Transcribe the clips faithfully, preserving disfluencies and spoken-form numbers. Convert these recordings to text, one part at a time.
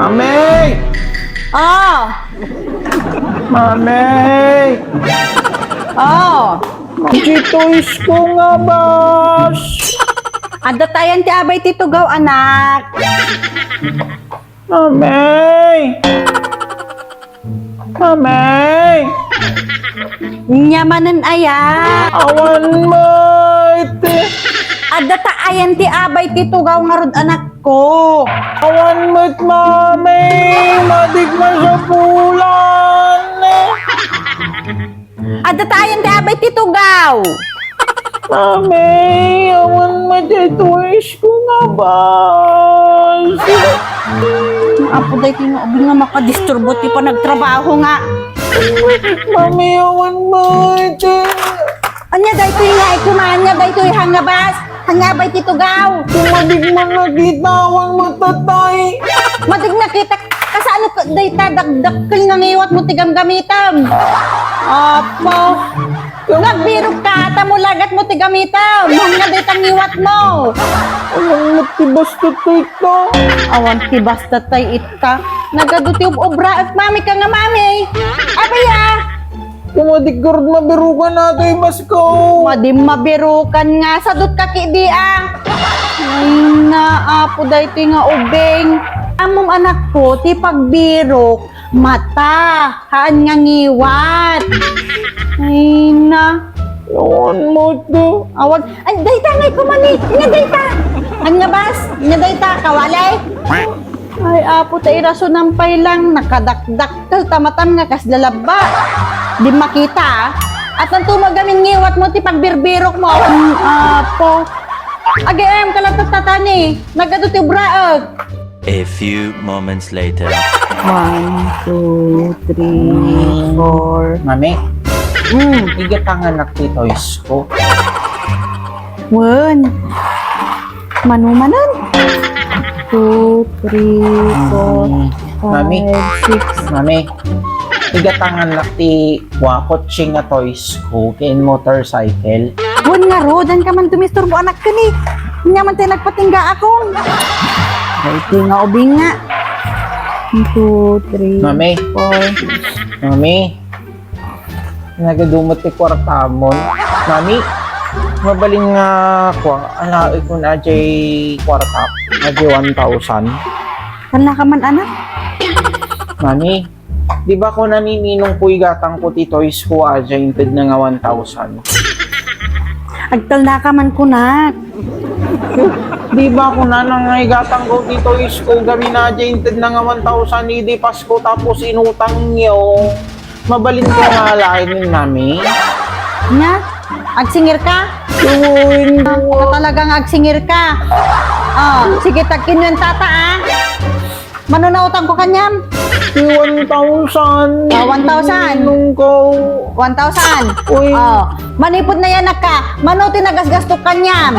Mami! Oh! Mami! Oh! Ditoy ko nga bas. Adda tayan ti abay ti tugaw, anak. Mami! Mami! Nya manen aya? Awan met. Adda ta ayan ti abay ti tugaw ngarud, anakko. Awan met, Mami. Madik masapulan. Adda ta ayan ti abay ti tugaw. Mami, awan met ditoy ko nga bas. Apo, daytoy nga ubing nga makadisturbo ti panagtrabaho nga. Mami, awan met. Anya daytoy nga ikuna, anya daytoy hangabas, hangabay ti tugaw. Kung madig man nakita, awan matatay. Madig nakita, kasano ka, dayta, dakdakkel nga ngiwat mo ti gamgamitam. Apo. Nagbirok ka, ta mulagat mo ti gamitam. Hanga dayta ngiwat mo. Awan met ti basta tay ita. Awan ti basta tay ita. Nagadu ti ub-, obra, at mami ka nga mami. Abaya. Kumadik garud mabirukan nato, ibas ko. Madi mabirukan nga, sadot ka ki di, ah. Ay na, apo, daytoy nga ubing. Amom, anakko, ti pagbirok, mata, haan nga ngiwat. Ay na. Awan met. Awan. Ay, dayta nga ikumani. Nga dayta. Anya bas? Nga dayta, kawali? Ay, apo, ta irasonam pay lang, nakadakdakkel ta matam nga kas lalabba. Di makita, ah. At ang tumagamin ngiwat mo, ti pagbirbirok mo. Mm, apo. Agay, ayam ka lang tatatani. Nagadu ti obraek. A few moments later. One, two, three, four. Mami, mm, igatanganak ti toys ko. Wen. Manumanan. Two, three, four, mm, Mami, five, six. Mami, igatanganak ti Wa kotse nga toys ko, ken motorcycle. Wen ngarud, ania man tumisturbo anak ken ni. Ania man ti nagpatingga akon. Daytoy nga ubing nga. One, two, three, Mami. Four. Mami. Nagadumat ti kwartamon. Mami, mabalin nga kua, ala, ikon ajay kwarta, ajay one thousand. Ala ka man, anak? Mami, Di ba kuna ni ninong ko igatangko ti toys ko, adda intedna nga one thousand? Agtalna ka man kunak. Di ba kuna nga igatangko ti toys ko, gamin adda intedna nga one thousand idi Pasko tapos inutangyo? Mabalin ko nga alaen, Mami. Nya? Agsingir ka? Uy, ah, ka talagang agsingir ka. Oh, sige, tagkinwentata, ah. Mano nautang ko kaniam? Ti one thousand. Ah, one thousand. Nung ko. One thousand. Uy. Oh, manipud na yan ka. Mano ti nagasgastok kaniam?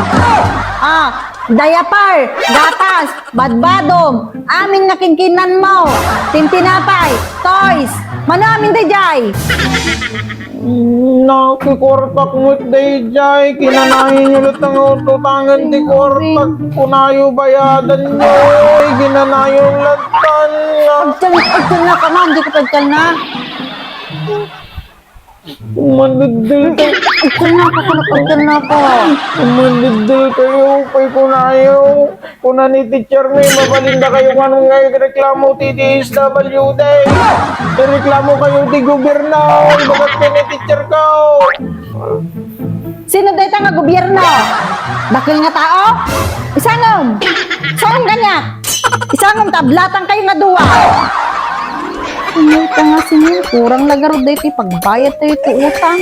Ah, diaper, gatas, badbadom, amin nga kinkinan mo, tintinapay, toys. Mano amin dayjay? Nakikuartak met dayjay, kinanayon yo latta nga ututangen ti kuartak, kunayo bayadan yo, ay, kinanayon latta nga. Agtal-, agtalna ka man, di ka pagtalna. Mandeddel ka. Agtalna ka, kunak, agtalna ka. Mandeddel kayo, pay kunayo. Kuna ni teacher mi, mabalin dakayo nga nung nga agreklamo ti D S W D. Ireklamo kayo ti gobierno, ibagat ken ni teacher ko. Sino dayta nga gobierno? Dakkel nga tao? Isangom! Saan kanya? Isangom ta ablatang kayo nga dua. Sino ka nga sino? Kurang na garud dayta pagbayad tayo ti utang.